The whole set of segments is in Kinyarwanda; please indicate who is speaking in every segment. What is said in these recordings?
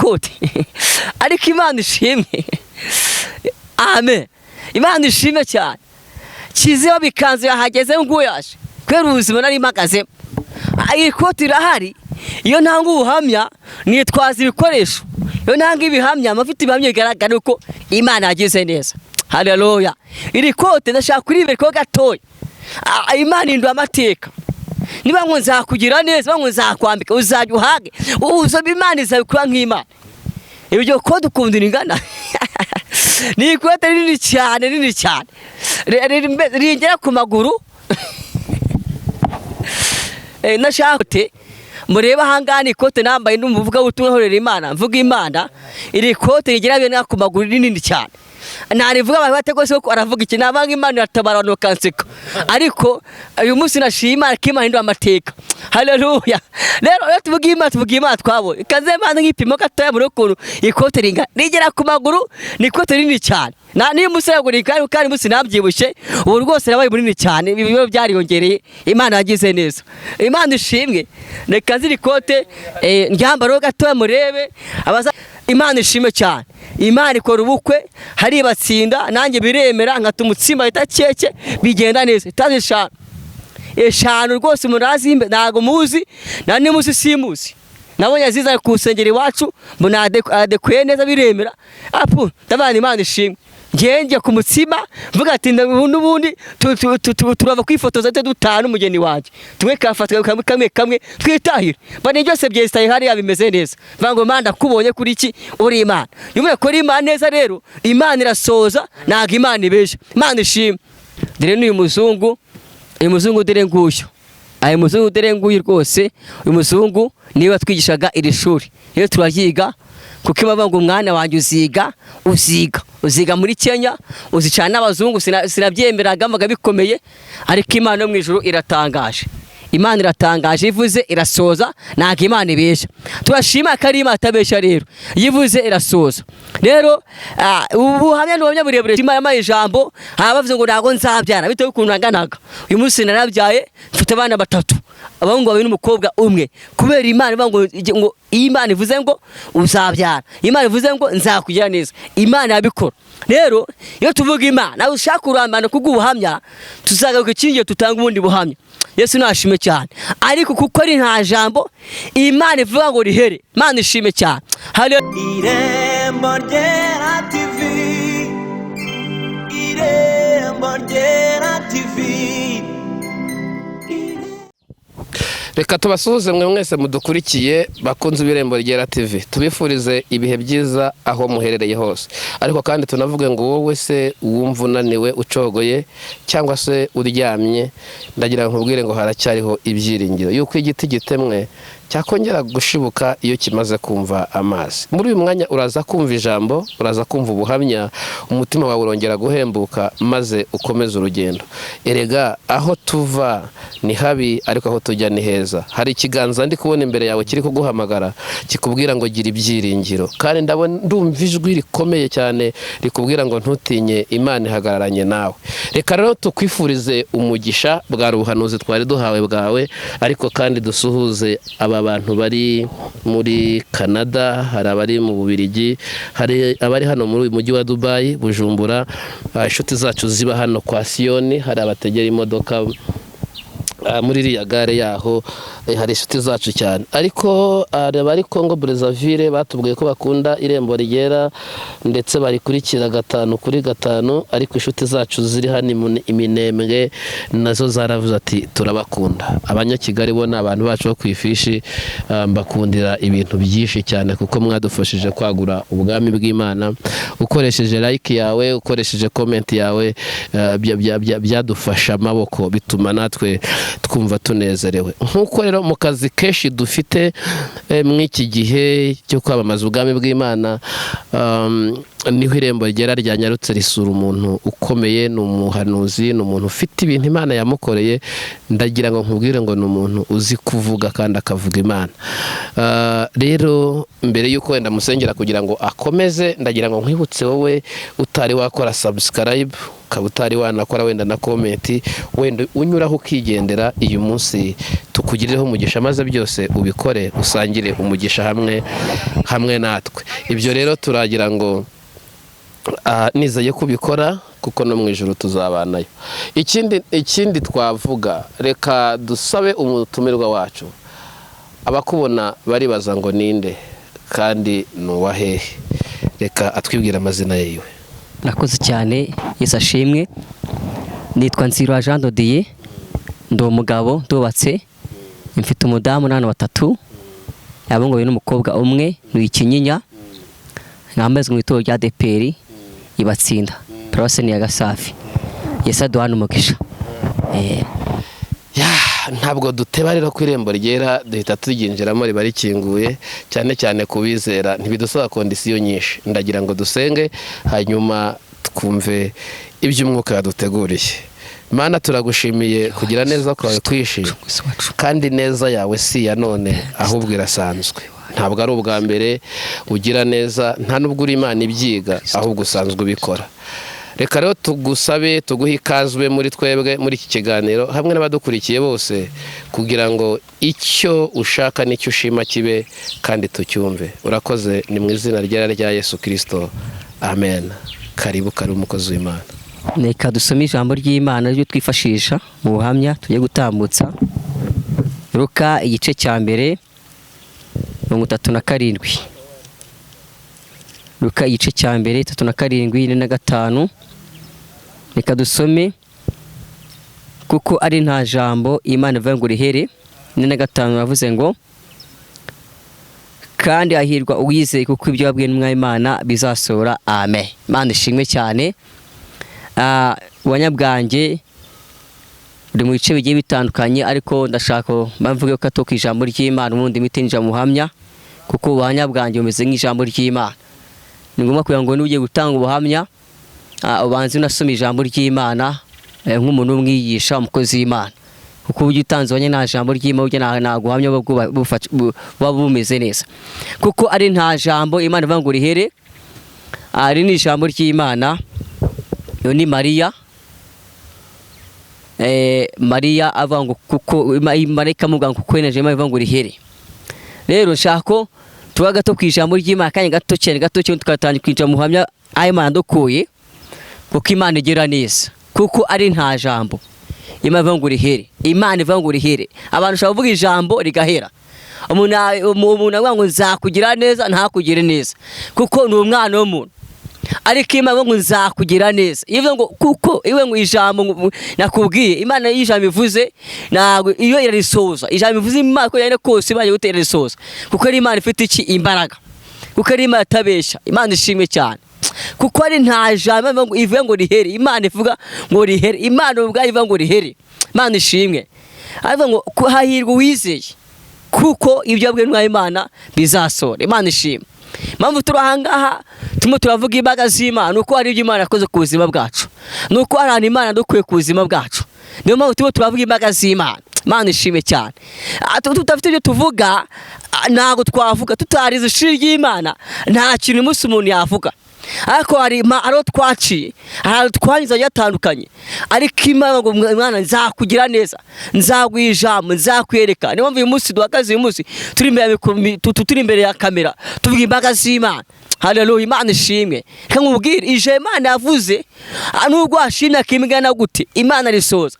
Speaker 1: Kote, ariko Imana ishimwe. Amen, Imana ishimwe cyane. Kiziba bikanzu yahageze nguyaje kubera ubuzima nari mpagazemo. Iri kote irahari. Iyo ntanga ubuhamya nitwaza ibikoresho, iyo ntanga ibihamya amafite ibihamya bigaragara uko Imana yagize neza. Haleluya! Iri kote ndashaka kuriberekaho gatoya. Imana ihindura amateka. Niba ngo nzakugira neza, ngo nzakwambika, uzajya uhage uzaba Imana izabikora nk'Imana. Iryo kote ukuntu ringana, ni ikote rinini cyane, rinini cyane, ringera ku maguru. Nashaka murebe ahangaha, ni ikote nambaye ndi umuvugabutumwa, nkorera Imana, mvuga Imana. Iri kote rigera bene ku maguru, rinini cyane. Narivuga abantu bategose ko aravuga iki, nabanga Imana iratabara, abantu bakanseka. Ariko uyu munsi nashima Imana ko Imana ihindura amateka. Haleluya! Rero iyo tuvuga Imana, tuvuga Imana twabonye. Kaze Imana nk'ipimo gatoya muri ukuntu ikote ringana, rigera ku maguru. Ni ikote rinini cyane. Na niyo umusore yagura, kandi umunsi nabyibushye, ubu rwose nabaye munini cyane, ibiro byariyongereye. Imana yagize neza, Imana ishimwe. Reka nziri kote ndyambareho gatoya murebe abaza. Imana ishimwe cyane. Imana ikora ubukwe haribatsinda, nanjye biremera, nkata umutsima bita keke, bigenda neza. Itazi eshanu eshanu rwose umuntu arazimbe, ntabwo muzi na nimuzi simuzi. Nabonye aziza ku rusengero iwacu, mbona adekuye neza, biremera. Apu ndabana, Imana ishimwe. Njye ku mutsima mvuga ati n'ubundi turava kwifotoza tujye dutaha n'umugeni wanjye, tumwe kafata kamwe kamwe kamwe twitahire. Mbona byose byesitaye hariya, bimeze neza. Mvuga ngo: "Mana, ndakubonye kuri iki, uri Imana." Iyo umuntu akora Imana neza rero, Imana irasoza, ntabwo Imana ibeshya. Imana ishimwe. Dore n'uyu muzungu, uyu muzungu dore nguyu, aya muzungu dore nguyu rwose. Uyu muzungu niwe watwigishaga iri shuri. Rero turaryiga kuko bavuga ngo: "Umwana wanjye uziga, uziga, uziga muri Kenya, uzicana n'abazungu." Sinabyemeraga, mbaga bikomeye, ariko Imana yo mu ijuru iratangaje. Imana iratangaje, ivuze irasoza, ntabwo Imana ibeshya. Turashima ko ari Imana itabeshya. Rero iyo ivuze irasoza. Rero ubu buhamya ni ubuhamya burebure. Imana yampaye ijambo, hari abavuze ngo ntabwo nzabyara bitewe n'ukuntu nanganaga. Uyu munsi narabyaye, mfite abana batatu, abahungu babiri n'umukobwa umwe, kubera Imana ivuga ngo iyo Imana ivuze ngo uzabyara, Imana ivuze ngo nzakugira neza, Imana yabikora. Rero iyo tuvuga Imana, nawe ushaka kurambana kubw'ubuhamya, tuzagaruka ikindi gihe tutanga ubundi buhamya. Yesu nashime cyane. Ariko kuko ari nta jambo Imana ivuga ngo rihere. Imana ishime cyane. Haleluya.
Speaker 2: Irembo Ryera TV, Irembo Ryera TV.
Speaker 3: Reka tubasuhuze mwe mwese mudukurikiye, bakunze Ibirembo Ryera TV. Tubifurize ibihe byiza aho muherereye hose. Ariko kandi tunavuge ngo wowe se wumva unaniwe, ucogoye cyangwa se uryamye, ndagira ngo nkubwire ngo haracyariho ibyiringiro yuko igiti gitemwe cyakongera gushibuka iyo kimaze kumva amazi. Muri uyu mwanya uraza kumva ijambo, uraza kumva ubuhamya, umutima wawe urongera guhembuka maze ukomeze urugendo. Erega aho tuva ni habi, ariko aho tujya ni heza. Hari ikiganza ndi kubona imbere yawe kiri kuguhamagara, kikubwira ngo gira ibyiringiro. Kandi ndabona, ndumva ijwi rikomeye cyane rikubwira ngo ntutinye, Imana ihagararanye nawe. Reka rero tukwifurize umugisha. Bwari ubuhanuzi twari duhawe bwawe. Ariko kandi dusuhuze aba bantu bari muri Canada, hari abari mu Bubiligi, hari abari hano muri uyu mujyi wa Dubayi, Bujumbura, inshuti zacu ziba hano kwa Siyoni, hari abategera imodoka muri iriya gare yaho, hari inshuti zacu cyane. Ariko hari abari Congo Brazzaville batubwiye ko bakunda Irembo Ryera ndetse barikurikira gatanu kuri gatanu. Ariko inshuti zacu ziri hano Iminembwe nazo zaravuze ati: "Turabakunda." Abanyakigali bo ni abantu bacu bo ku ifishi. Mbakundira ibintu byinshi cyane kuko mwadufashije kwagura ubwami bw'Imana. Ukoresheje like yawe, ukoresheje comment yawe, byadufasha amaboko, bituma natwe twumva tunezerewe. Nk'uko rero mu kazi kenshi dufite mw'iki gihe cyo kwamamaza ubwami bw'Imana, niho Irembo Ryera ryanyarutse risura umuntu ukomeye. Ni umuhanuzi, ni umuntu ufite ibintu Imana yamukoreye. Ndagira ngo nkubwire ngo ni umuntu uzi kuvuga kandi akavuga Imana. Rero mbere y'uko wenda musengera kugira ngo akomeze, ndagira ngo nkwibutse wowe utari wakora subscribe, Ukaba utari wanakora wenda na comment, wenda unyuraho ukigendera, uyu munsi tukugirireho umugisha, maze byose ubikore usangire umugisha hamwe natwe. Ibyo rero turagira ngo nizeye kubikora, kuko no mu ijoro tuzabanayo. Ikindi twavuga, reka dusabe umutumirwa wacu. Abakubona baribaza ngo ninde kandi ni uwahehe? Reka atwibwire amazina yiwe.
Speaker 1: Nakoze cyane, Yesu ashimwe. Nitwa Nzirwa Jean Dodier, ndi umugabo, ndubatse, mfite umudamu n'abana batatu, yabongowe n'umukobwa umwe ni Ikinyinya, namazwe mu itorero rya ADEPR Ibatsinda, paruwasi ni ya Gasafi. Yesu aduhane umugisha.
Speaker 3: Ya, ntabwo duteba rero ku Irembo Ryera, duhita turyinjiramo, riba rikinguye cyane cyane ku bizera, ntibidusaba condition nyinshi. Ndagira ngo dusenge, hanyuma twumve iby'umwuka yaduteguriye. Mana, turagushimiye kugira neza kwawe kwinshi, kandi neza yawe si iya none, ahubwo irasanzwe. Ntabwo ari ubwa mbere ugira neza, nta nubwo uri Imana ibyiga, ahubwo usanzwe ubikora. Reka rero tugusabe, tuguhe ikaze muri twebwe muri iki kiganiro hamwe n'abadukurikiye bose, kugira ngo icyo ushaka n'icyo ushima kibe kandi tucyumve. Urakoze, ni mu izina ryera rya Yesu Kirisito, amen. Karibu, karibu umukozi w'Imana.
Speaker 1: Reka dusome ijambo ry'Imana ryo twifashisha mu buhamya tugiye gutambutsa. Luka igice cya mbere, 37. Luka igice cya mbere, 37, 45. Reka dusome, kuko ari nta jambo Imana ivuga ngo rihere. 45 yavuze ngo: "Kandi hahirwa uwizeye, kuko ibyo wabwiwe n'Umwami Imana bizasohora." Amen. Imana ishimwe cyane. Ubuhamya buri mu bice bigiye bitandukanye, ariko ndashaka mvuge ko ku ijambo ry'Imana, ubundi mpite ninjira mu buhamya, kuko ubuhamya bwanjye bumeze nk'ijambo ry'Imana. Ni ngombwa kugira ngo niba ugiye gutanga ubuhamya, ubanze unasoma ijambo ry'Imana, nk'umuntu w'umwigisha, umukozi w'Imana, kuko uburyo utanze ubuhamya nta jambo ry'Imana, burya nta buhamya buba bumeze neza, kuko ari nta jambo Imana ivuga ngo rihere. Iri ni ijambo ry'Imana. Iyo ni Mariya. Mariya avuga ngo kuko marayika amubwira ngo kuko yeneje Imana ivuga ngo rihere. Rero nshaka ko tuba gato ku ijambo ry'Imana, akanya gato cyane, gato cyane, tugatangira kwinjira mu buhamya aho Imana dukuye, kuko Imana igira neza, kuko ari nta jambo Imana ivuga ngo rihere. Imana ivuga ngo rihere. Abantu bashobora kuvuga ijambo rigahera. Umuntu avuga ngo nzakugira neza, ntakugire neza, kuko ni umwana w'umuntu. Ariko Imana ivuga ngo nzakugira neza, iyo ivuga ngo kuko iwe ngo ijambo nakubwiye, Imana iyo ijambo ivuze ntabwo iyo irarisohoza. Ijambo ivuze Imana ko yari kose, Imana gute irarisohoza, kuko ari Imana ifite iki? Imbaraga, kuko ari Imana itabesha. Imana ishimwe cyane, kuko ari nta jambo ivuga ngo rihere. Imana ivuga ngo rihere, Imana ubwayo ivuga ngo rihere. Imana ishimwe. Aravuga ngo hahirwa uwizeye, kuko ibyo yabwiwe n'Umwami Imana bizasohora. Imana ishimwe. Impamvu turi aha ngaha turimo turavuga imbaraga z'Imana, ni uko hari ibyo Imana yakoze ku buzima bwacu, ni uko hari ahantu Imana dukuye ku buzima bwacu. Niyo mpamvu turimo turavuga imbaraga z'Imana. Imana ishimwe cyane. Tudafite ibyo tuvuga, ntabwo twavuga. Tutarize ishuri ry'Imana, nta kintu umunsi umuntu yavuga. Ariko hari aho twaciye, hari ahantu twanyuze hagiye hatandukanye, ariko Imana ngo: "Mwana, nzakugira neza, nzaguha ijambo, nzakwereka." Niyo mpamvu uyu munsi duhagaze, uyu munsi turi imbere ya mikoro, turi imbere ya kamera, tuvuga imbaraga z'Imana. Haleluya, Imana ishimwe. Reka nkubwire ijambo Imana yavuze, nubwo washimye akimigana gute, Imana risoza.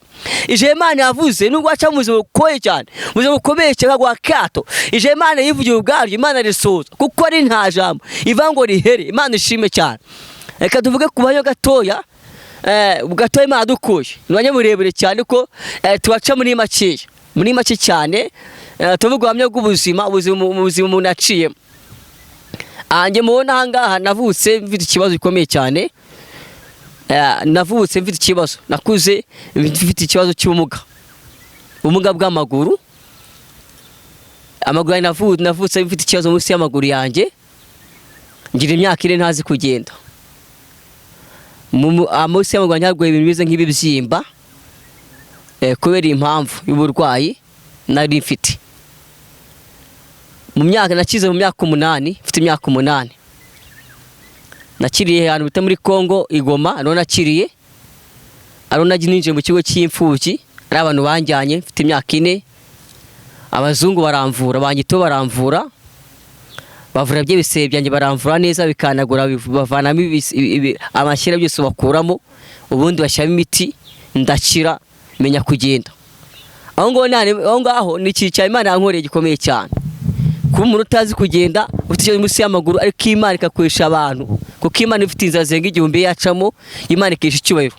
Speaker 1: Ijambo Imana yavuze, nubwo waca mu buzima bugoye cyane, mu buzima bukomeye cyane, bwa kato, ijambo Imana yivugiye ubwaryo, Imana risoza, kuko ari nta jambo iva ngo rihere. Imana ishimwe cyane. Reka tuvuge ku banyo gatoya, gatoya Imana dukuye ni umwanya muremure cyane, ko tubaca muri makeya, muri make cyane. Tuvuga ubuhamya bw'ubuzima, ubuzima, mu buzima umuntu yaciyemo. Njye mubona aha ngaha, navutse mfite ikibazo gikomeye cyane. Navutse mfite ikibazo, nakuze mfite ikibazo cy'ubumuga, ubumuga bw'amaguru. Amaguru yanjye, navutse mfite ikibazo munsi y'amaguru yanjye, ngira imyaka 4 ntazi kugenda. Munsi y'amaguru yanjye haguye ibintu bimeze nk'ibibyimba, kubera impamvu y'uburwayi nari mfite. Mu myaka nakize, mu myaka 8, mfite imyaka 8, nakiriye ahantu bita muri Congo, i Goma, niho nakiriye. Ari ninjiye mu kigo cy'imfubyi, ari abantu banjyanye mfite imyaka 4, abazungu baramvura, banyito baramvura, bavura by'ibisebe byanjye, baramvura neza bikanagura, bavanamo amashyira byose bakuramo, ubundi bashyiramo imiti, ndakira menya kugenda. Aho ngaho ni ikintu cya Imana yankoreye gikomeye cyane. Kuba umuntu utazi kugenda ufite ikibazo munsi y'amaguru, ariko Imana ikakoresha abantu, kuko Imana ifite inzira zirenga 1000 yacamo, Imana ikesha icyubahiro.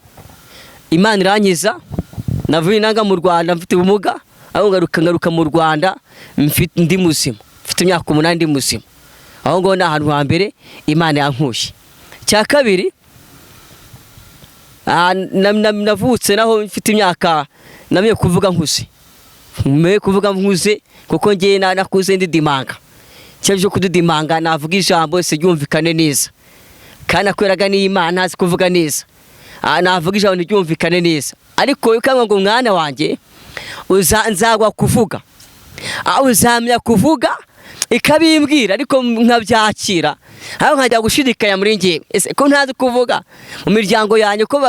Speaker 1: Imana irankiza, navuye inanga mu Rwanda mfite ubumuga, aho ngaruka mu Rwanda ndi muzima, mfite imyaka 8 ndi muzima. Aho ngaho ni ahantu hambere Imana yankuye. Cya kabiri, navutse naho mfite imyaka, namenye kuvuga nkuze. Mbe kuvuga nkuze kuko ngiye nakuze ndidimanga. Cyo cyo kudidimanga, navuga ijambo se ryumvikane neza. Kandi nakweraga n'Imana ntazi kuvuga neza. Navuga ijambo ntiryumvikane neza. Ariko ukanga ngo mwana wanjye nzagwa kuvuga. Uzamya kuvuga ikabimbwira ariko nkabyakira. Aho nkajya gushidikanya muri ngiye. Ese ko ntazi kuvuga mu miryango yanjye ko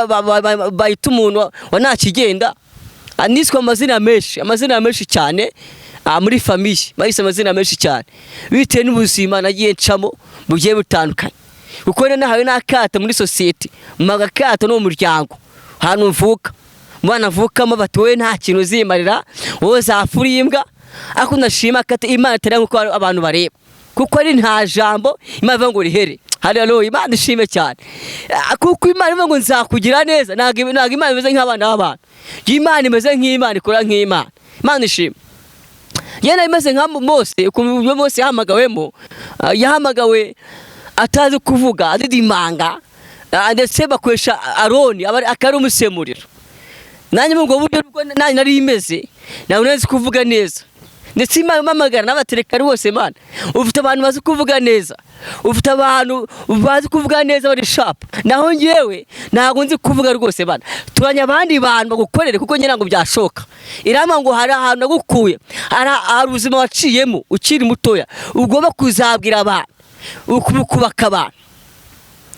Speaker 1: bayita umuntu wa ntakigenda. Niswe amazina menshi, amazina menshi cyane muri famille, bahise amazina menshi cyane bitewe n'ubuzima nagiye ncamo bugiye butandukanye. Kuko nahawe n'akato muri society, magakato no mu muryango ahantu mvuka, mwana mvukamo bati wowe nta kintu uzimarira, wowe uzafura imbwa. Ariko ndashima ko Imana itari nkuko abantu bareba, kuko ari nta jambo Imana ivuga ngo rihere. Haleluya, Imana ishime cyane. Kuko Imana ivuga ngo nzakugira neza, ntabwo Imana imeze nk'abana b'abantu. Imana imeze nk'Imana, ikora nk'Imana. Imana ishime. Yena imeze nka Mose, ukuntu Mose yahamagawemo, yahamagawe atazi kuvuga, adidimanga, ndetse bakoresha Aroni akari umusemurira. Nanjye mu ubwo buryo nanjye nari imeze, ntabwo nari kuvuga neza. Ndetse Imana impamagara n'abatereka rwose, Imana ufite abantu bazi kuvuga neza, ufite abantu bazi kuvuga neza bari sharp, naho ngewe ntabwo nzi kuvuga rwose. Bana turanya abandi bantu bagukorere kuko njye ntabwo byashoka. Irama ngo hari ahantu nagukuye, hari ubuzima waciyemo ukiri mutoya, ugomba kuzabwira abantu, ukubaka abantu.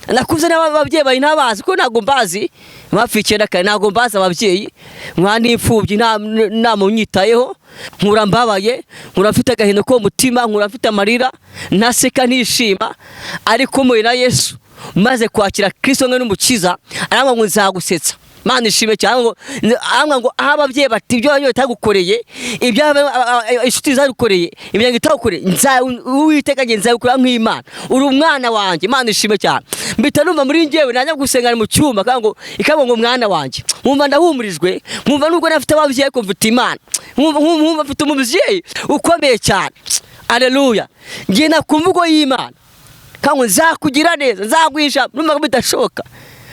Speaker 1: Nakuze n'ababyeyi bari ntabazi ko ntabwo mbazi, hafi 9 kare ntabwo mbazi ababyeyi, mwana imfubyi nta munyitayeho, nkura mbabaye, nkura mfite agahinda ko mutima, nkura mfite amarira, ntaseka ntishima. Ariko muye na Yesu maze kwakira Kristo nka n'umukiza, arambwira ngo nzagusetsa. Imana ishime cyane, ngo arambwira ngo aho ababyeyi bati ibyo ababyeyi batagukoreye, ibyo inshuti zagukoreye, imiryango itagukoreye, Uwiteka njye nzabikora nk'Imana, uri umwana wanjye. Imana ishime cyane. Mpita numva muri njyewe najya gusengana mu cyumba, kandi ngo ngo mwana wanjye, nkumva ndahumurijwe, nkumva nubwo nafite ababyeyi ariko mfite Imana, nkumva mfite umubyeyi ukomeye cyane. Haleluya. Ngiye nakumva y'Imana kandi ngo nzakugira neza, nzagwisha, numva bidashoboka.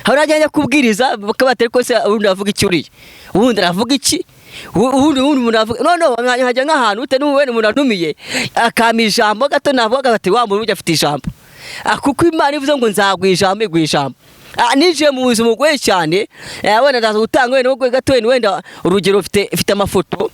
Speaker 1: Hari ajya kubwiriza bakabatera ko se ubundi avuga iki uriye, ubundi aravuga iki, ubundi umuntu avuga no nkajya nk'ahantu ute n'ubu umuntu anumiye akama ijambo gato navuga ati wa muntu afite ijambo. Kuko Imana ivuze ngo nzagwa ijambo, igwa ijambo. Ninjiye mu buzima bugoye cyane, wenda ndaza gutanga wenda ubwo gato wenda urugero mfite amafoto.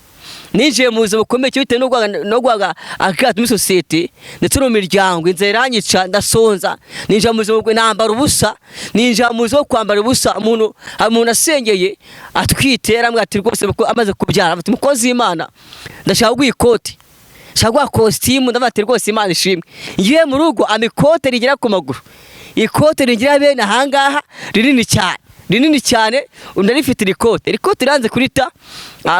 Speaker 1: Ninjiye mu buzima bukomeye bitewe no guhaga akato muri society ndetse no mu miryango, inzara iranyica ndasonza. Ninjiye mu buzima bwo nambara ubusa, ninjiye mu buzima bwo kwambara ubusa. Umuntu asengeye atwite yarambwira ati rwose amaze kubyara ati mukozi w'Imana ndashaka kuguha ikoti, ndashaka kuguha kositimu. Ndavuga ati rwose Imana ishimwe. Ngiye mu rugo amikote rigera ku maguru, ikote rigira bene ahangaha rinini cyane, rinini cyane, ndarifite iri kote. Iri kote riranze kurita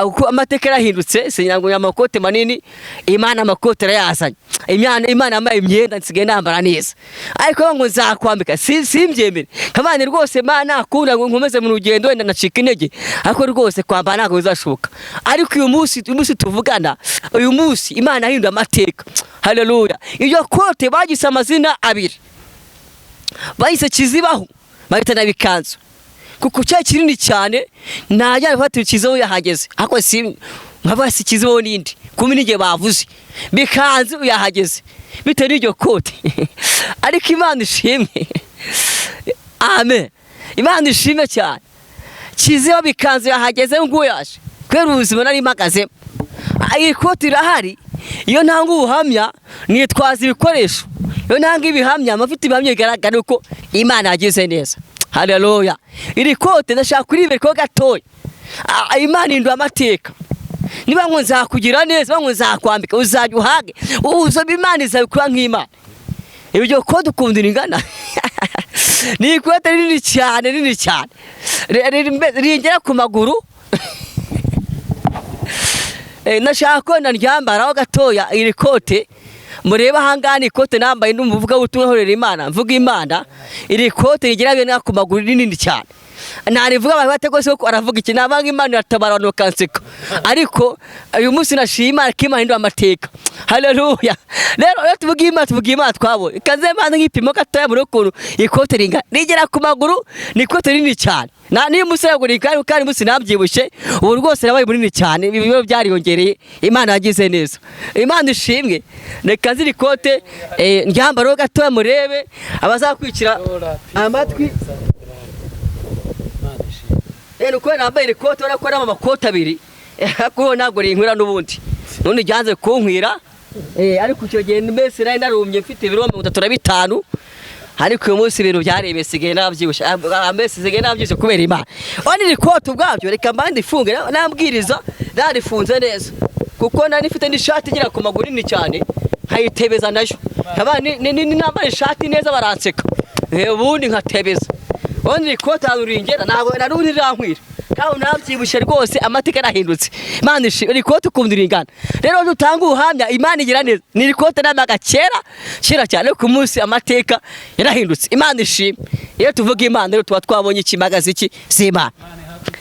Speaker 1: kuko amateka yarahindutse, sinyango amakote manini, Imana amakote yarayazanye. Imana yambaye imyenda nsigaye nambara neza. Ariko ngo nzakwambika simbyemere. Kabane rwose Imana akunda ngo nkomeze mu rugendo wenda nacika intege, ariko rwose kwambara ntabwo bizashoboka. Ariko uyu munsi tuvugana, uyu munsi Imana yahinduye amateka. Haleluya. Iryo kote bagise amazina abiri, bahise Kizibaho, bahita na Bikanzu, kuko cya kinini cyane ntajya gufata Kizibaho yahageze, ariko si nkaba si Kizibaho nindi kumi n'igihe bavuze Bikanzu yahageze bitewe n'iryo kote. Ariko Imana ishimwe, amen. Imana ishimwe cyane. Kizibaho Bikanzu yahageze nguwo yaje kubera ubuzima nari mpagazemo. Iri kote irahari, iyo ntanga ubuhamya nitwaza ibikoresho, iyo ntanga ibihamya amafite ibihamya bigaragara uko Imana yagize neza. Haleluya. Iri kote ndashaka kuriberekaho gatoya. Imana ihindura amateka. Niba ngo nzakugira neza, ngo nzakwambika, uzajya uhage, uzaba Imana izabikora nk'Imana. Ibyo kote ukuntu ringana ni ikote rinini cyane, rinini cyane, ringera ku maguru. Nashaka ko naryambaraho gatoya iri kote. Murebe ahangaha ni ikote nambaye ndi umuvugabutumwa nkorera Imana, mvuga Imana. Iri kote rigera bene ku maguru, rinini cyane. Narivuga abantu bate rwose ko aravuga iki, nabanga Imana iratabara abantu bakanseka. Ariko uyu munsi nashima Imana ko Imana ihindura amateka. Haleluya. Rero iyo tuvuga Imana, tuvuga Imana twabonye. Kaze mbanze nk'ipimo gatoya muri ukuntu ikote ringana, rigera ku maguru. Ni ikote rinini cyane. Na niyo umunsi ntabwo rigari, kandi umunsi nabyibushye, ubu rwose nabaye munini cyane, ibiro byariyongereye. Imana yagize neza, Imana ishimwe. Reka nziri ikote ndyambareho gatoya murebe abazakwikira amatwi. Nuko nambaye iri kote, urabona ko ari amakoti abiri, kuko ntabwo rinkwira n'ubundi, none ryanze kunkwira. Ariko icyo gihe mbese nari narumye mfite ibiro 35, ariko uyu munsi ibintu byaremye, sigaye nabyibushye. Mbese sigaye nabyibushye kubera Imana. Oni iri kote ubwabyo reka mbandi ifunge, nambwiriza narifunze neza, kuko nari mfite n'ishati igera ku maguru nini cyane, nkayitebeza nayo. Nkaba nambara ishati neza baranseka. Ubundi nkatebeza. Ubundi iri kote ahantu ringera ntabwo na n'ubundi rirankwira, kandi nabyibushye rwose, amateka yarahindutse. Imana ishimwe. Iri kote ukuntu ringana, rero dutanga ubuhamya, Imana igira neza. Ni iri kote namaga kera kera cyane, ariko umunsi amateka yarahindutse. Imana ishimwe. Iyo tuvuga Imana rero tuba twabonye ikimagazi iki si Imana.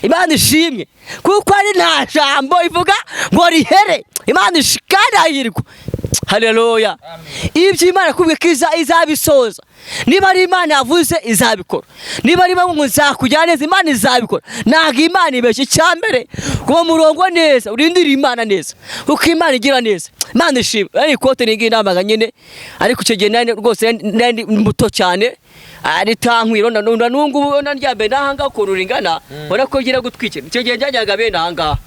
Speaker 1: Imana ishimwe, kuko ari nta jambo ivuga ngo rihere. Imana kandi hahirwa. Haleluya. Ibyo Imana yakubwiye ko izabisoza. Niba ari Imana yavuze, izabikora. Niba ari ngo nzakujyana neza, Imana izabikora. Ntabwo Imana ibeshya. Icya mbere kuba murongo neza, urindire Imana neza, kuko Imana igira neza. Imana ishimwe. Ari ikote ni namaga nyine, ariko icyo gihe nari rwose nari muto cyane, ritankwira. Na n'ubu ngubu naryambaye n'ahangaha ukuntu ringana, ubona ko ngira gutwikira. Icyo gihe ryajyaga bene ahangaha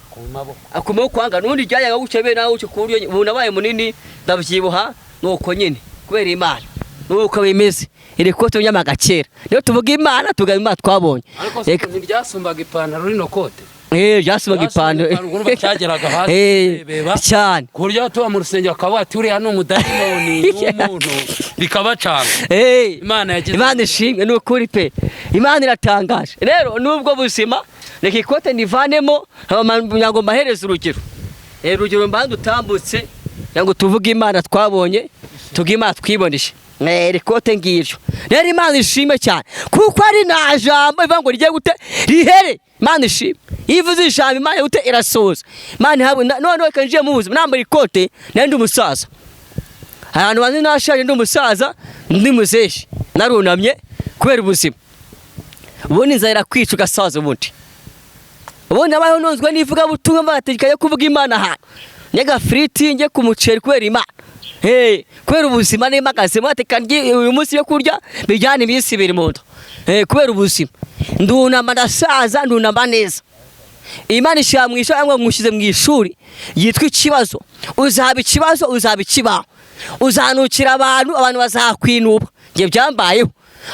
Speaker 1: ku maboko ahangaha, n'ubundi ryajyaga gutya bene aho gutya, ku buryo ubu nabaye munini ndabyibuha. Nuko nyine kubera Imana nuko bimeze. Iri kote nyamaga kera. Niyo tuvuga Imana, tuvuga Imana twabonye.
Speaker 3: Ariko se ntiryasumbaga ipantaro rino kote?
Speaker 1: Ryasumbaga ipantaro.
Speaker 3: Urumva cyageraga hasi beba.
Speaker 1: Cyane.
Speaker 3: Ku buryo tuba mu rusengero akavuga ati uriya ni umudayimoni w'umuntu, bikabacanga. Imana yagize
Speaker 1: Imana ishimwe, ni ukuri pe, Imana iratangaje. Rero nubwo buzima, reka ikote nivanemo ngo mbahereze urugero. Urugero mbanze utambutse ngo tuvuge Imana twabonye, tuvuge Imana twiboneye. Iri kote ngiryo. Rero Imana ishimwe cyane, kuko ari nta jambo ivuga ngo rigiye gute rihere. Imana ishimwe. Iyo ivuze ijambo, Imana gute irasohoza. Imana ihabwe. Noneho reka njiye mu buzima nambara ikote, nari ndi umusaza. Ahantu banze nashaje, ndi umusaza, ndi muzehe, narunamye kubera ubuzima. Ubundi inzara irakwica ugasaza. Ubundi abayeho nunzwe n'ivugabutumwa, barategeka yo kuvuga Imana ahantu nyagafiriti njye ku muceri kubera Imana. Hey, kubera ubuzima nimagaze bateka uyu munsi yo kurya bijyana iminsi 2 mu nda. Hey, kubera ubuzima ndunama, ndasaza, ndunama neza. Imana ishyira mu ishuri cyangwa ngushyize mu ishuri yitwa ikibazo. Uzaba ikibazo, uzaba ikibaho, uzanukira abantu, abantu bazakwinuba. Njye byambayeho,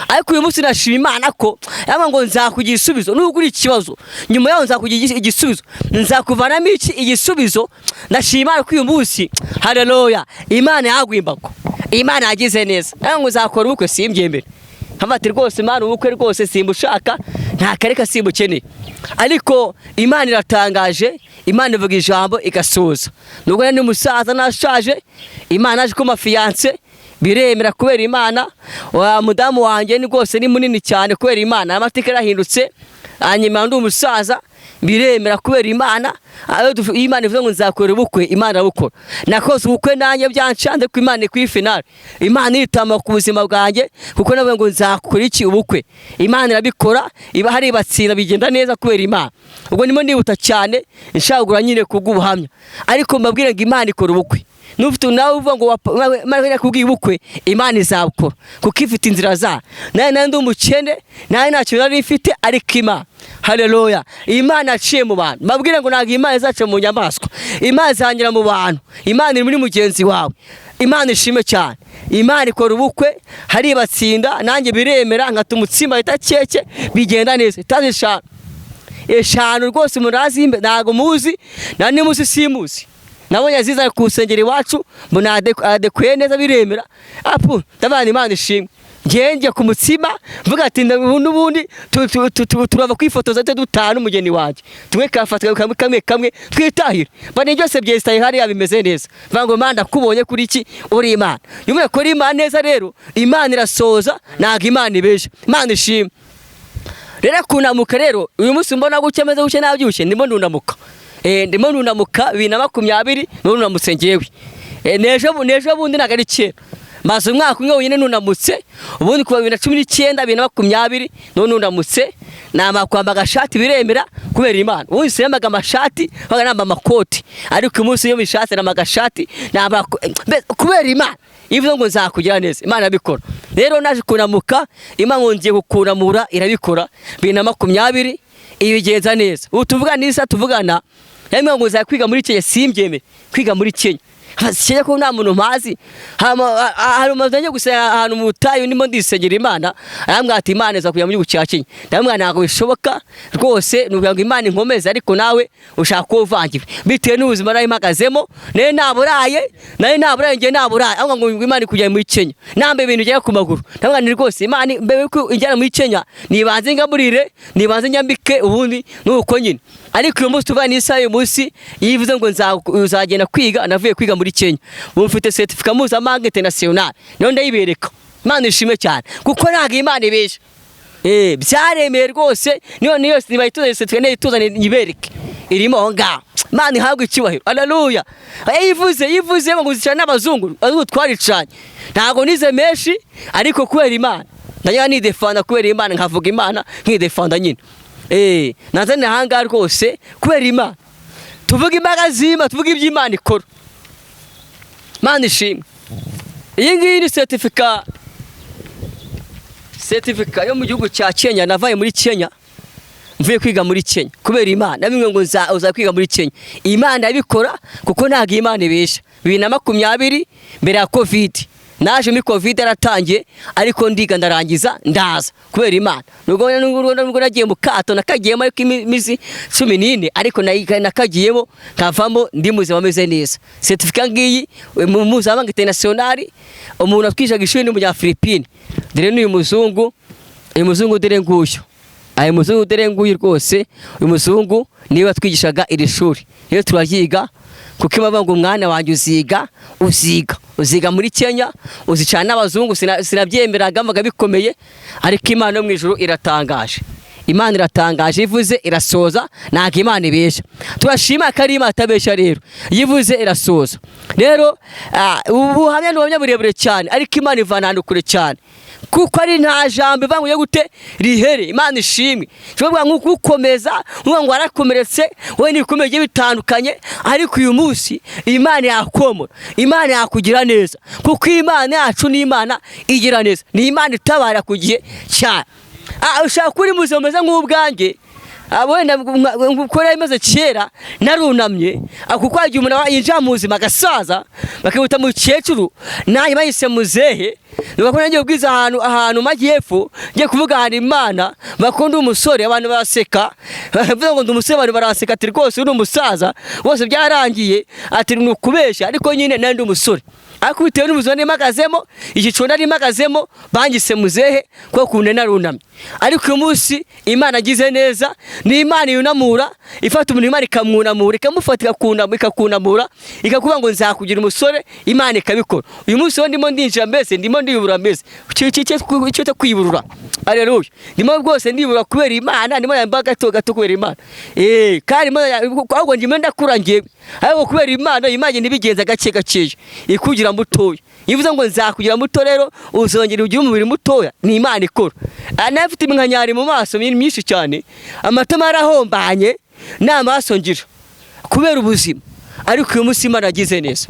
Speaker 1: ariko uyu munsi nashima Imana ko yaba ngo nzakugira igisubizo. Nubwo uri ikibazo, nyuma yaho nzakugira igisubizo, nzakuvanamo iki igisubizo. Ndashima Imana ko uyu munsi, haleluya, Imana yaguye imbago, Imana yagize neza. Nawe ngo uzakora ubukwe, simbyemere. Nkavuga ati rwose Imana, ubukwe rwose simbushaka, nta kareka simbukeneye. Ariko Imana iratangaje. Imana ivuga ijambo igasoza. Nubwo nari umusaza nashaje, Imana yaje kuma fiancé biremera kubera Imana. Wa mudamu wanjye ni rwose ni munini cyane kubera Imana. Amateka yarahindutse. Hanyuma ndi umusaza biremera kubera Imana. Ayo iyo Imana ivuze ngo nzakora ubukwe, Imana irabukora. Nakoze ubukwe nanjye byancanze ku Imana ku finale. Imana iritama ku buzima bwanjye, kuko navuga ngo nzakora iki ubukwe, Imana irabikora, iba hari batsinda, bigenda neza kubera Imana. Ubwo ndimo ndihuta cyane nshagura nyine kubw'ubuhamya, ariko mbabwire ngo Imana ikora ubukwe. Nufite nawe uvuga ngo Imana yakubwiye ubukwe, Imana izabukora kuko ifite inzira zayo. Nawe ndi umukene, nawe nta kintu nari mfite, ariko Imana, haleluya, Imana yaciye mu bantu. Mbabwire ngo ntabwo Imana izaca mu nyamaswa, Imana izanyura mu bantu. Imana iri muri mugenzi wawe. Imana ishime cyane. Imana ikora ubukwe haribatsinda, nanjye biremera, nkata umutsima bita keke, bigenda neza. Itazi eshanu rwose murazi, ntago muzi na nimuzi simuzi. Nabonye aziza ku nsengero iwacu, mbona adekuye neza, biremera. Apu ndabana, Imana ishimwe. Njye ku mutsima mvuga ati n'ubundi turava kwifotoza tujye dutaha n'umugeni wanjye, tumwe kafatwa kamwe kamwe kamwe twitahire. Mbona byose byesitaye hariya bimeze neza, mvuga ngo Imana ndakubonye kuri iki, uri Imana. Iyo umuntu akora Imana neza rero, Imana irasoza, ntabwo Imana ibesha. Imana ishimwe. Rero kunamuka rero uyu munsi mbona gutya, meze gutya, nabyibushye, ndimo ndunamuka. Ndimo ndunamuka 2020, nunamutse ngewe. N'ejo bundi, ntabwo ari kera, maze umwaka umwe wenyine nunamutse. Ubundi kuva 2019, 2020 none nunamutse, namara kwamba agashati biremera kubera Imana. Ubundi sinambaga amashati, baga namba amakoti, ariko uyu munsi iyo bishatse namba agashati, namba kubera Imana. Ivuze ngo nzakugira neza, Imana irabikora. Rero naje kunamuka, Imana ngo ngiye kukunamura, irabikora. 2020 ibigenza neza. Ubu tuvugana n'isa tuvugana yambwira ngo nzakwiga muri Kenya, simbyemere kwiga muri Kenya. Kenya ko nta muntu mpazi. Hari umuntu ngiye gusenga ahantu mu butayu, ndimo ndisengera Imana, arambwira ati Imana iza kujya mu gihugu cya Kenya. Ndamubwira ntabwo bishoboka rwose, ni ukugira ngo Imana inkomeze, ariko nawe ushaka kuba uvangiwe bitewe n'ubuzima nari mpagazemo. Nawe naburaye, nawe naburaye, njye naburaye, ahubwo ngo Imana ikujyana muri Kenya nambaye ibintu ugera ku maguru. Ndamubwira nti rwose Imana mbere yuko injyana muri Kenya nibanze ngaburire, nibanze nyambike, ubundi nuko nyine. Ariko uyu munsi tuvana n'isaha y'uyu munsi, iyo ivuze ngo uzagenda kwiga, navuye kwiga muri Kenya, ubu mfite certificat mpuzamahanga international, niyo ndayibereka. Imana ishimwe cyane kuko ntabwo Imana ibesha. Byaremeye rwose, niyo niyo nibayituzaniye certificat, niyo ituzaniye nyibereke, irimo aho ngaho. Imana ihabwe icyubahiro, haleluya. Yivuze yivuze ngo uzicara n'abazungu, abazungu twaricanye, ntabwo nize menshi, ariko kubera Imana ndajya nidefanda, kubera Imana nkavuga Imana nkidefanda nyine. Nazane ahangaha rwose kubera Imana, tuvuge imbaraga z'Imana, tuvuge ibyo Imana ikora. Imana ishimwe. Iyi ngiyi ni certificat yo mu gihugu cya Kenya. Navaye muri Kenya, mvuye kwiga muri Kenya kubera Imana. Nabimwe ngo uza kwiga muri Kenya, Imana yabikora kuko ntabwo Imana ibesha. 2020 mbere ya Covid, naje muri Covid yaratangiye, ariko ndiga ndarangiza, ndaza kubera Imana. Nubwo nagiye mu kato, nakagiyemo ariko imizi 14, ariko nakagiyemo nkavamo ndi muzima, ameze neza. Certificat ngiyi mu mpuzamahanga international. Umuntu atwigishaga ishuri ni umunyafilipine. Dore n'uyu muzungu, uyu muzungu dore nguyu, ayo muzungu dore nguyu rwose. Uyu muzungu niwe watwigishaga iri shuri. Rero turaryiga kuko ibavuga ngo umwana wanjye uziga, uziga, uziga muri Kenya, uzicana n'abazungu. Sinabyemeraga, mbaga bikomeye, ariko Imana yo mu ijuru iratangaje. Imana iratangaje, ivuze irasoza, ntabwo Imana ibesha. Turashima ko ari Imana itabesha. Rero iyo ivuze irasoza. Rero ubu buhamya ni ubuhamya burebure cyane, ariko Imana ivana ahantu kure cyane, kuko ari nta jambo ivuga ngo ujye gute rihere. Imana ishimwe. Ushobora kuvuga ngo ukomeza uvuga ngo warakomeretse, wowe n'ibikomere bigiye bitandukanye, ariko uyu munsi Imana yakomora, Imana yakugira neza, kuko Imana yacu ni Imana igira neza, ni Imana itabara ku gihe cyane. Ushaka kuba uri muzima umeze nk'ubwanjye, wenda uko yari imeze kera, narunamye. Kuko hari igihe umuntu aba yinjira mu buzima agasaza, bakibuta mukecuru, nanjye bahise muzehe. Nuko nagiye kubwiza ahantu mu majyepfo, ngiye kuvuga ahantu Imana bakunda umusore, abantu baraseka, bavuga ngo ndi umusore, abantu baraseka ati rwose uri umusaza, bose byarangiye, ati ni ukubeshya. Ariko nyine nari ndi umusore, ariko bitewe n'ubuzima nari mpagazemo, igiciro nari mpagazemo, bangise muzehe kuko ukuntu narunamye. Ariko uyu munsi Imana agize neza, ni Imana yunamura, ifata umuntu, Imana ikamwunamura, ikamufata, ikakunamura, ikakuvuga ngo nzakugira umusore, Imana ikabikora. Uyu munsi wo ndimo ndinjira mbese, ndimo ndiyubura mbese, icyo cyo kwiburura, aleluya. Ndimo rwose ndibura kubera Imana, ndimo yamba gato gato kubera Imana. Kandi ahubwo ndimo ndakura ngewe, ariko kubera Imana, Imana ntibigenza gake gakeya ikugira mutoya. Iyo uvuze ngo nzakugira muto, rero uzongera ugire umubiri mutoya, ni Imana ikora. Nawe mfite iminkanyari mu maso myinshi cyane, amatama yarahombanye, nta maso ngira kubera ubuzima, ariko uyu munsi Imana yagize neza.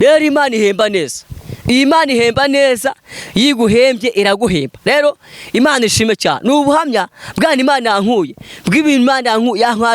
Speaker 1: Rero Imana ihemba neza. Iyi Imana ihemba neza, iyo iguhembye iraguhemba. Rero Imana ishime cyane. Ni ubuhamya bwana Imana yankuye, bw'ibintu Imana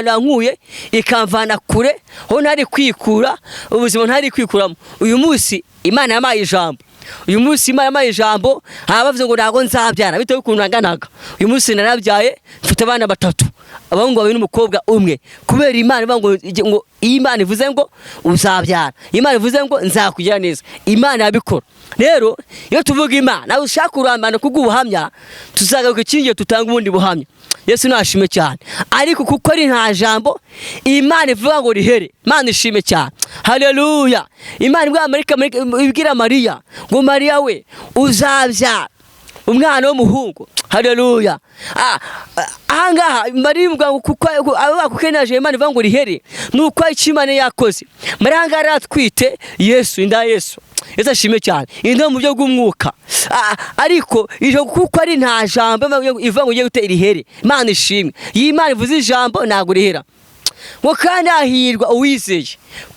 Speaker 1: yankuye ikamvana kure aho ntari kwikura, ubuzima ntari kwikuramo. Uyu munsi Imana yampaye ijambo. Uyu munsi Imana yampaye ijambo, haba bavuze ngo ntabwo nzabyara bitewe n'ukuntu nanganaga. Uyu munsi narabyaye, mfite abana batatu, abahungu babiri n'umukobwa umwe. Kubera Imana ivuga ngo iyo Imana ivuze ngo uzabyara, Imana ivuze ngo nzakugira neza, Imana yabikora. Rero iyo tuvuga Imana, nawe ushaka kurambana kubw'ubuhamya, tuzagaruka ikindi gihe tutanga ubundi buhamya. Yesu nashime cyane. Ariko kuko ari nta jambo Imana ivuga ngo rihere, Imana ishime cyane. Haleluya. Imana ibwira Marika, ibwira Mariya ngo Mariya we uzabyara umwana w'umuhungu. Haleluya. Ahangaha Mariya ivuga ngo kuko abo bakukenaje Imana ivuga ngo rihere, nuko icyo Imana yakoze. Mariya ahangaha aratwite Yesu, inda Yesu. Yesu ashime cyane. Inda mu buryo bw'umwuka. Ariko ijambo kuko ari nta jambo ivuga ngo ugiye gute irihere. Imana ishimwe. Iyo Imana ivuze ijambo ntabwo rihera. Ngo kandi hahirwa uwizeye,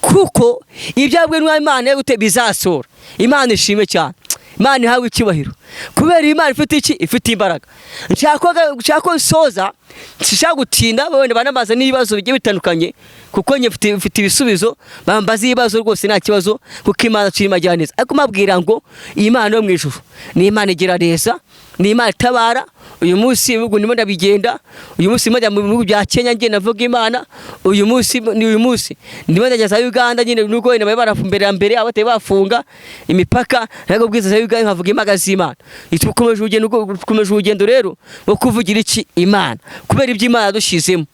Speaker 1: kuko ibyo yabwiwe n'Imana yo gute bizasohora. Imana ishimwe cyane. Imana ihabwe icyubahiro. Kubera Imana ifite iki? Ifite imbaraga. Nshaka ko nsoza, nshaka gutinda, wenda banamaza n'ibibazo bigiye bitandukanye, kuko njye mfite ibisubizo, bambaza ibibazo rwose nta kibazo, kuko Imana turimo agira neza. Ariko mbabwira ngo iyi Imana yo mu ijuru ni Imana igira neza, ni Imana itabara. Uyu munsi ibihugu ndimo ndabigenda, uyu munsi ndimo njya mu bihugu bya Kenya ngenda mvuga Imana, uyu munsi ni uyu munsi ndimo ndajya za Uganda nyine, nubwo wenda bari barafunga mbere mbere, abatari bafunga imipaka, ntabwo bwiza za Uganda nkavuga imbaraga z'Imana. Dukomeje urugendo, dukomeje urugendo rero rwo kuvugira iki Imana, kubera ibyo Imana yadushyizemo.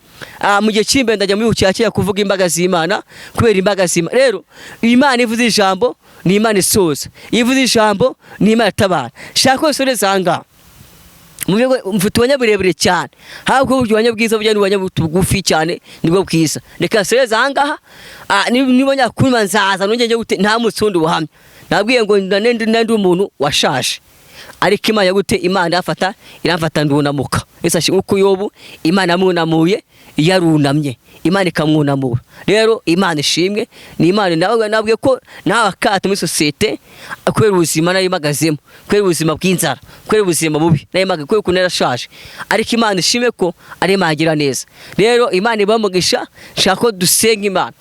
Speaker 1: Mu gihe cy'imbere ndajya mu gihugu cya Kenya kuvuga imbaraga z'Imana, kubera imbaraga z'Imana. Rero Imana ivuze ijambo ni Imana isoza, iyo ivuze ijambo ni Imana itabara. Shaka wese ureze aha ngaha. Mfite ubuhamya burebure cyane, ahubwo burya ubuhamya bwiza burya ni ubuhamya bugufi cyane nibwo bwiza. Reka nsoreze aha ngaha. Niba nyakumva nzaza nongere njye gute nta munsi wundi buhamya. Nabwiye ngo nandi umuntu washaje, ariko Imana yagute Imana irafata iramfata ndunamuka. Yesu ashimwe uko Yobu Imana yamunamuye yarunamye, Imana ikamwunamura. Rero Imana ishimwe, ni Imana nawe nabwiye ko nawe akato muri sosiyete kubera ubuzima nari mpagazemo, kubera ubuzima bw'inzara, kubera ubuzima bubi nari mpagaze, kubera ukuntu narashaje. Ariko Imana ishimwe ko ari Imana igira neza. Rero Imana ibahe umugisha. Nshaka ko dusenga Imana,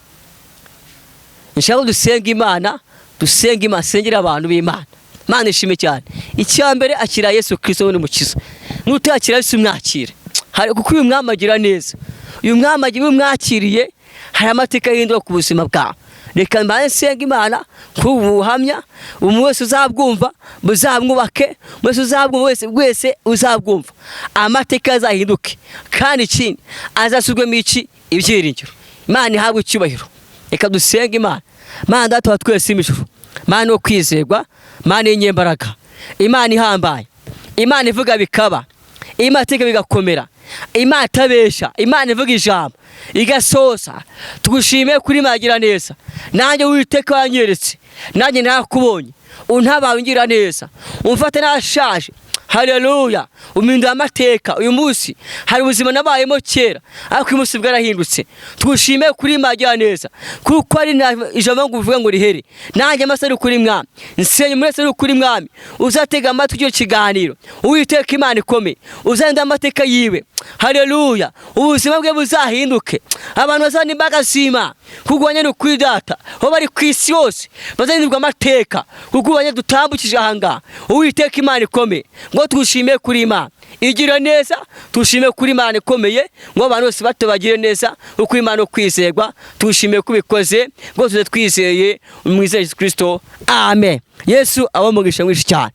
Speaker 1: nshaka ko dusenga Imana, dusenga Imana, sengera abantu b'Imana. Imana ishimwe cyane. Icya mbere akira Yesu Kristo ni umukiza. Nutakira Yesu mwakire. Hari kuko uyu mwami agira neza. Uyu mwami agira umwakiriye, hari amateka yahindura ku buzima bwawe. Reka mbaye nsenga Imana kuri ubu buhamya, umuntu wese uzabwumva buzamwubake, umuntu wese uzabwumva wese wese uzabwumva amateka azahinduke, kandi ikindi azasubirwemo iki ibyiringiro. Imana ihabwe icyubahiro. Reka dusenge Imana. Mana Data wa twese ijuru, Mana yo kwizerwa, Mana y'inyembaraga, Imana ihambaye, Imana ivuga bikaba, Imana iteka bigakomera, Imana itabesha, Imana ivuga ijambo igasoza. Tugushimiye kuri Imana igira neza. Nanjye Uwiteka wanyeretse, nanjye narakubonye, untabaye ungira neza, umfate nashaje. Haleluya, umpindura amateka. Uyu munsi hari ubuzima nabayemo kera, ariko uyu munsi bwarahindutse. Tugushimiye kuri Imana igira neza, kuko ari ijambo ngo uvuge ngo rihere. Nanjye amaso ari kuri Mwami, nsenye muri wese ari kuri Mwami. Uzatega amatwi icyo kiganiro, Uwiteka Imana ikomeye, uzahindura amateka yiwe. Haleluya, ubuzima bwe buzahinduke, abantu bazabona imbaraga z'Imana, kurwanya ni ukuri Data, aho bari ku isi yose bazahindurwa amateka, kuko ubanye dutambukije aha ngaha. Uwiteka Imana ikomeye, ngo tugushime kuri Imana igira neza, tushime kuri Imana ikomeye, ngo abantu bose bato bagire neza, kuko Imana kwizerwa. Tushime kubikoze, ngo tuze twizeye mu izina Yesu Kristo, amen. Yesu abamugisha mwinshi cyane.